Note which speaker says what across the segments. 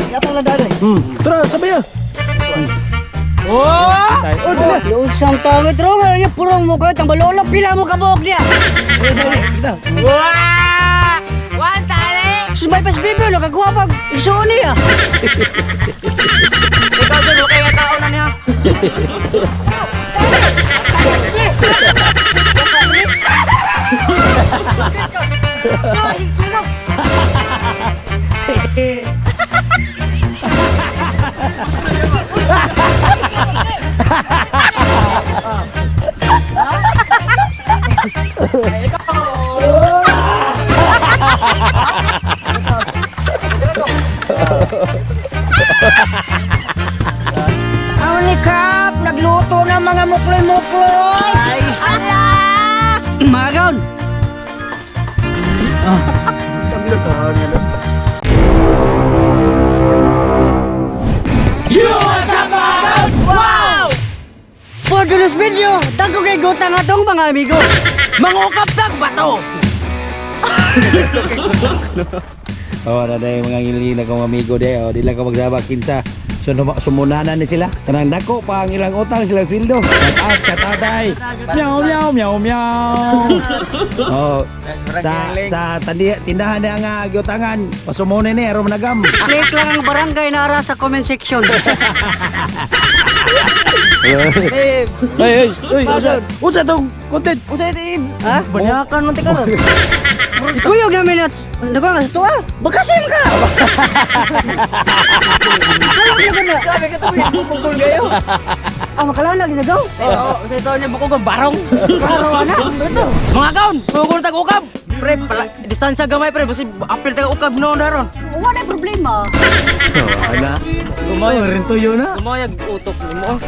Speaker 1: Yatang lang daan eh.
Speaker 2: Tara, sabay ah.
Speaker 3: Oh!
Speaker 2: Tayo. Oh, dali.
Speaker 1: Lusang tawid ro, nga purong mo kayo, tambalola, pila mo kabuok niya.
Speaker 2: Sabay, sabay. Kita.
Speaker 3: Wah! One tali!
Speaker 1: Sus, may pas bibi, nakakuha pag isuon niya.
Speaker 3: Ikaw dun, okay nga tao na niya.
Speaker 1: Ang ni Kap, nagluto ng mga mukloy-mukloy. Ay! Ala! Magaon!
Speaker 3: You what's up, mga kaon? Wow!
Speaker 1: For today's video, dagko kay gutang atong mga amigo.
Speaker 3: Mangukap tag bato!
Speaker 2: Oh, na day mga ngili na kong amigo day. Oh, di lang ko magsaba kinsa. So sumunanan ni sila. Kanang dako pa ang ilang utang silang sweldo. Shout out day. Meow meow meow meow. Oh, sa sa tandi, tindahan na nga giutangan. Pasumunin ni aron managam.
Speaker 1: Click lang ang barangay na ara sa comment section.
Speaker 2: Ay, ay, uy, usa, usa tong content.
Speaker 3: Usa iti,
Speaker 1: Ha?
Speaker 3: banyakan man tika.
Speaker 1: Kuyog na minutes. Nako nga sa tuwa. Bakasim ka. Wala ka na.
Speaker 3: Grabe ka to, bukog kayo.
Speaker 1: Ah, makalana ginagaw.
Speaker 3: Oo, sa ito niya bukog ang barong.
Speaker 1: Klaro na.
Speaker 3: Mga kaon, bukog tag ukab. Pre, pala, distansya gamay pre, basi apil tag ukab noon daron.
Speaker 1: Wala problema.
Speaker 2: Wala.
Speaker 3: Gumayag,
Speaker 2: rin tuyo na.
Speaker 3: gumayag utok nimo.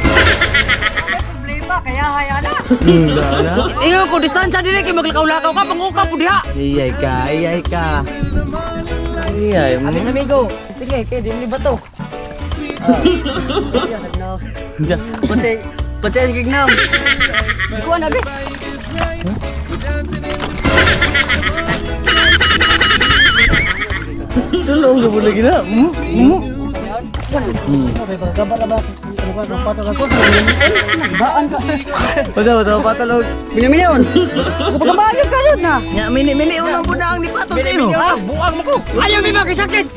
Speaker 1: Wala problema kaya haya na.
Speaker 2: Wala.
Speaker 3: Ingon ko distansya dili kay maglakaw-lakaw ka pangukab po diha.
Speaker 2: Iyay ka, iyay ka. Iyay.
Speaker 3: Amin amigo. Sige, kay di mo bato.
Speaker 1: Pati pati ang gignam. Ikuan na be.
Speaker 2: Tulong sa lagi na.
Speaker 1: Baan ka.
Speaker 3: Basta basta patulog.
Speaker 1: Mini-minion. Kapag ka yun na.
Speaker 3: Nya mini mini unang budaang ni patol tayo. Ah, buang mo ko. Ayaw mi makisakit.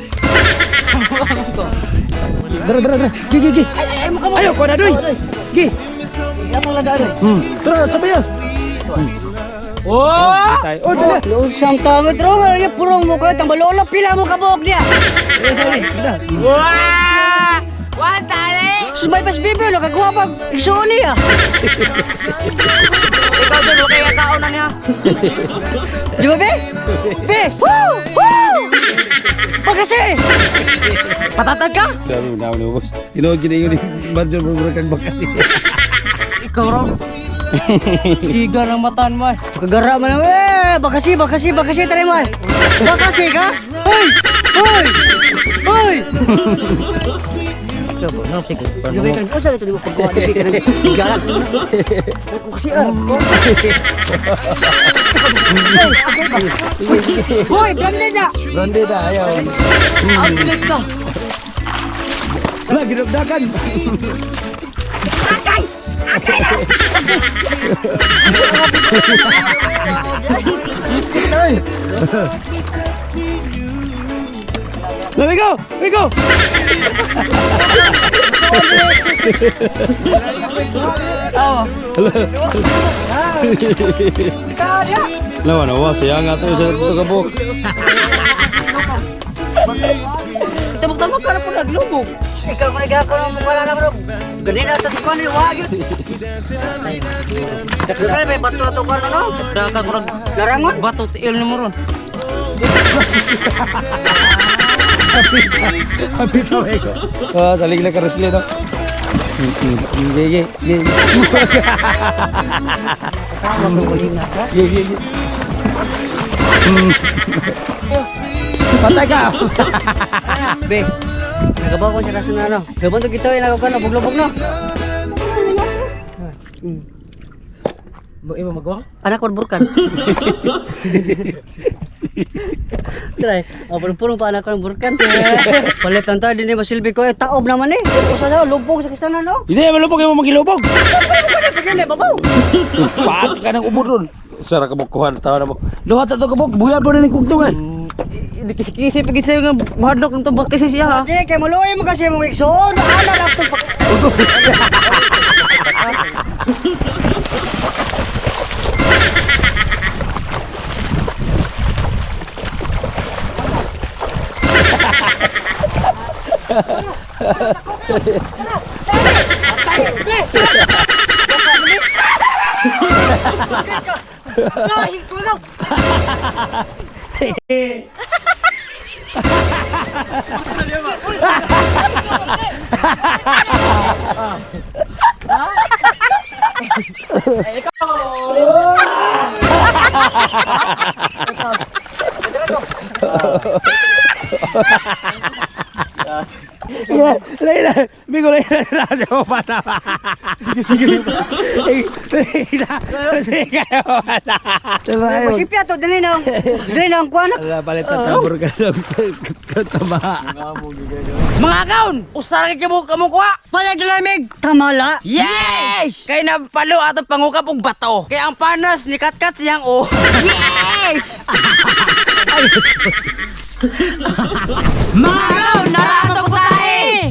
Speaker 2: Dara, dara, dara. Gi, gi, gi.
Speaker 3: Ay mo ka mo.
Speaker 2: Ayo, kuha na doy. Gi.
Speaker 1: Yatang lang daan eh.
Speaker 2: Tara, sabay ah.
Speaker 3: Oh!
Speaker 2: Tayo. Oh, dali.
Speaker 1: Lusang tawid ro, nga purong mo kayo, tambalola, pila mo kabuok niya.
Speaker 2: Sabay, sabay.
Speaker 3: Wah! One tali!
Speaker 1: Sus, may pas bibi, nakakuha pag isuon niya.
Speaker 3: Ikaw dun, okay nga tao na niya.
Speaker 1: Di ba, be? Be! Woo! Woo! Bakasi!
Speaker 3: Patatag ka?
Speaker 2: Dami, dami, boss. Tinuod yun yun. Barjo, mura kang bakasi.
Speaker 3: Ikaw raw. Siga ng matan mo eh.
Speaker 1: Kagara man na, eh! Bakasi, bakasi, bakasi, try mo eh. Bakasi ka? Hoy! Hoy! Hoy! Gabi ka, usa ito, di ba pagkuha, di ba ka nag-garak? Kasi, ah. Hoy, blende na!
Speaker 2: Ronde na, ayaw.
Speaker 1: Outfit ko!
Speaker 2: Wala, ginagdakan. Let me go! Let me go! Lawan, awa, siya nga to sa ito kabuk.
Speaker 3: Tabok-tabok ka na po naglubog.
Speaker 1: Ikaw ko nagkakaroon ng mukha lang bro. Ganina ito ko ni wag yun. Kaya may bato ato ka no?
Speaker 3: Daka ko
Speaker 1: Larangon.
Speaker 3: bato tiil ni mo ron.
Speaker 2: Happy to ko. Ah, salig lang ka Roslyn, no? Ge, ge, ge. Ge, ge, ge. Patay ka!
Speaker 1: Be. Nagabaw ko siya kasi na ano. Gabon to kita yung nagabaw no, buglobog no.
Speaker 3: Ba iba magawa?
Speaker 1: Anak ko burkan. Try. Oh, purong pa anak ko ng burkan. Palit lang tayo, hindi masilbi ko. Eh, taob naman eh. Usa na, lubog sa kistanan, no?
Speaker 2: Hindi malubog mo magilubog.
Speaker 1: Pagyan eh, babaw.
Speaker 2: Paati ka ng ubod ron. Sara ka mo kuhan tawa na mo. Duha ta to kabog, buyan po na ning kugtong eh.
Speaker 3: Hindi kisi-kisi pag isa nga mahadlok ng tabak kasi siya ha.
Speaker 1: Di, kay maluoy mo kasi mong igsoon. Ana na itong pag...
Speaker 2: Yeah, lain na. Bigo lain na. Lain na pata. Sige sige. Sige sige pata.
Speaker 1: Pasipya to, dali na. Dali na ang kuwan.
Speaker 2: Ala palit ta tabor ka ng kataba.
Speaker 3: Mga kaon, usara kay kamo kamo kuha.
Speaker 1: Palit lamig, tamala.
Speaker 3: Yes! Kay napalo ato pangukap og bato. Kay ang panas ni katkat siyang o. Yes! Mga kaon, nara atong putahe.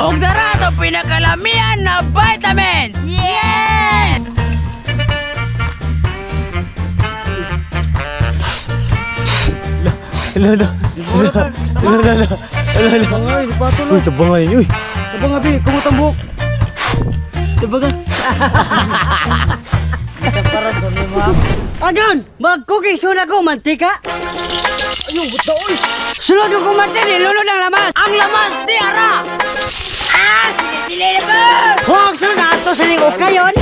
Speaker 3: Og dara ato pinakalamian na vitamins. Yes!
Speaker 2: Lolo. Lolo. Lolo. Uy, tabangay uy.
Speaker 3: Tabang abi, kumutang buhok. Tabaga.
Speaker 1: Agon, mag-cooking soon ako, mantika.
Speaker 3: Ayun, buta oy.
Speaker 1: Sunod ko kumatin, ilulod ang lamas.
Speaker 3: Ang lamas di ara. Ah, sili
Speaker 1: Huwag sunod ato sa ning kayon.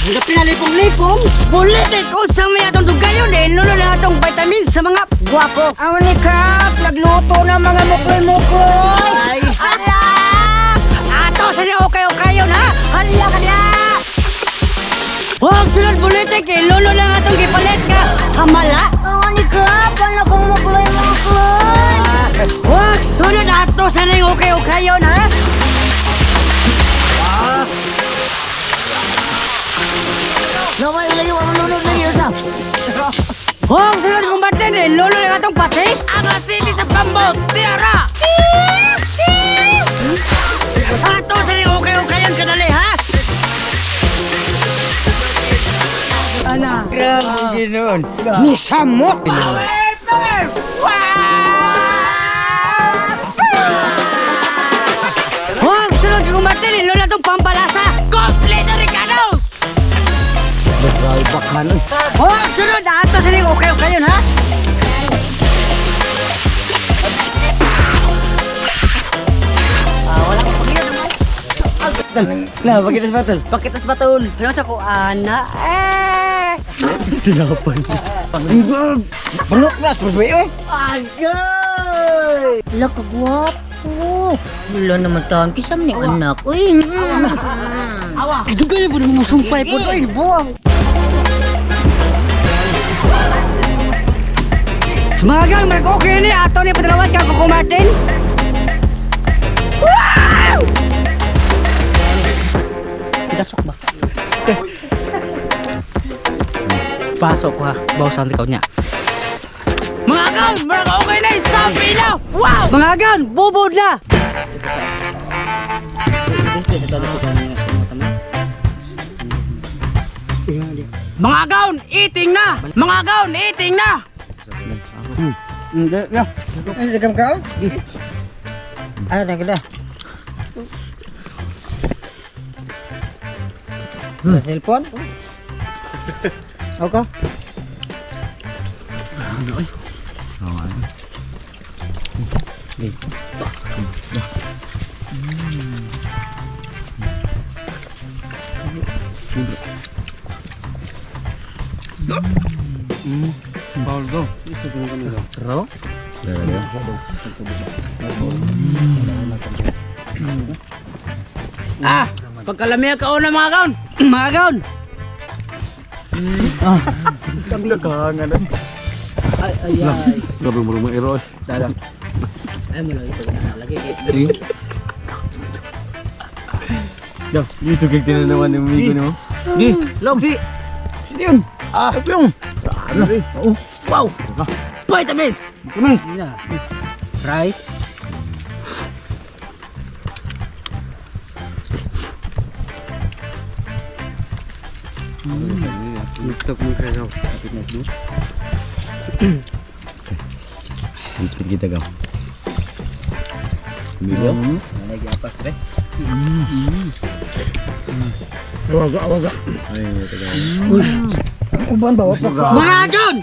Speaker 1: Pina pinalipong-lipong. Bulitin kung sa may atong dugayon, ilulod ang atong vitamins sa mga guwapo.
Speaker 4: Ang ni Kap, nagluto ng mga mukloy-mukloy.
Speaker 1: Ay. Hala! Ato sa ning okay-okayon, ha? Hala ka niya! Huwag sunod bulitik, ilulod ang atong gipalit nga hamala.
Speaker 4: Ang ni Kap, wala kong mukloy-mukloy.
Speaker 1: Huwag sunod ato sa ning okay-okayon, ha?
Speaker 4: Naway layo ang lunod na isa.
Speaker 1: Huwag sunod kumbatin, ilulod ang atong patis.
Speaker 3: Ang asili sa pambot di ara.
Speaker 1: Ato sa ning okay-okayon kadali, ha?
Speaker 4: Ni samok.
Speaker 3: Power, power.
Speaker 1: Huwag sunod kumatin, ilulod atong pampalasa.
Speaker 3: Kompleto Ricardos.
Speaker 1: Huwag sunod ato sa ning okay-okayon, ha?
Speaker 3: La, pakitas batol. Pakitas batol.
Speaker 1: Ano sa ko, ana? Eh!
Speaker 4: Bunok na, survey eh.
Speaker 1: Agay!
Speaker 4: Ala, kagwapo. Wala naman taon, kisam ni anak. Uy,
Speaker 3: Awa.
Speaker 1: Ay, dugay po mo sumpay po. Ay, buwang! Mga gang, mag-okay ni ato ni padalawat ka kukumatin. Wow!
Speaker 3: Pinasok ba? Okay. Pasok ko ha. Bawasan ikaw niya. Mga kaon, mga okay na sabi na. Wow!
Speaker 1: Mga gang, bubod na!
Speaker 3: Mga kaon, eating na. Mga kaon, eating na.
Speaker 4: Cellphone? Okay.
Speaker 3: Ah, pagkalamiya ka una mga kaon.
Speaker 1: Mga gang!
Speaker 3: Ay, ay, ay.
Speaker 2: Grabe mo mga ero.
Speaker 3: Dada. Ay mo lang ito na lagi.
Speaker 5: Dito kay tinanawan ni amigo nimo.
Speaker 2: Di,
Speaker 3: Long si.
Speaker 2: sino yun? Ah, yung. Ano? Oo.
Speaker 3: Wow. Vitamins.
Speaker 2: Kami.
Speaker 3: Na. Rice. Luktok mo kayo.
Speaker 5: Dito kita ka. Amigo.
Speaker 2: Waga, waga.
Speaker 4: Uban ba? Wa pa.
Speaker 1: Mga John!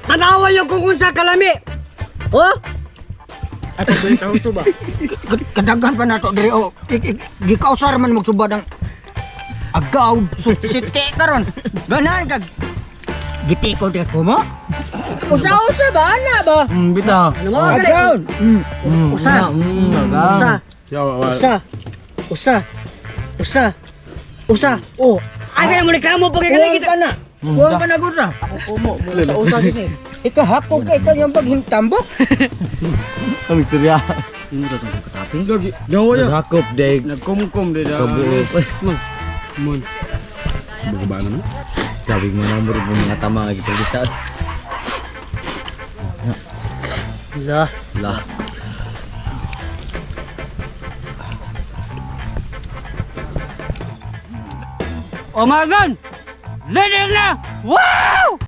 Speaker 1: Tanawa yung kung unsa kalami.
Speaker 4: Oh? Kadaghan pa nato diri oh. Gikausar man magsubad ang agaw siti karon. Ganahan kag gitiko di ko mo. Usa-usa ba ana ba?
Speaker 5: Bitaw.
Speaker 4: Ano mo agaw? Usa. Usa. Usa. Usa. Usa. Usa. Oh.
Speaker 1: Asa na mo reklamo pag
Speaker 4: Kuwang ka na. Kuwang ka na gud ra.
Speaker 3: Usa-usa gini.
Speaker 4: Ikahakog ka ikaw yung paghintambok.
Speaker 5: Kami istorya.
Speaker 3: Gawa ya.
Speaker 5: Nagakop deg.
Speaker 3: Nagkumkum de da.
Speaker 5: Kabuok.
Speaker 3: Mon.
Speaker 2: Buka na?
Speaker 5: Grabe mo na mo mga tama nga gipagisa.
Speaker 4: La.
Speaker 5: La.
Speaker 3: Oh my God! Linig na! Wow!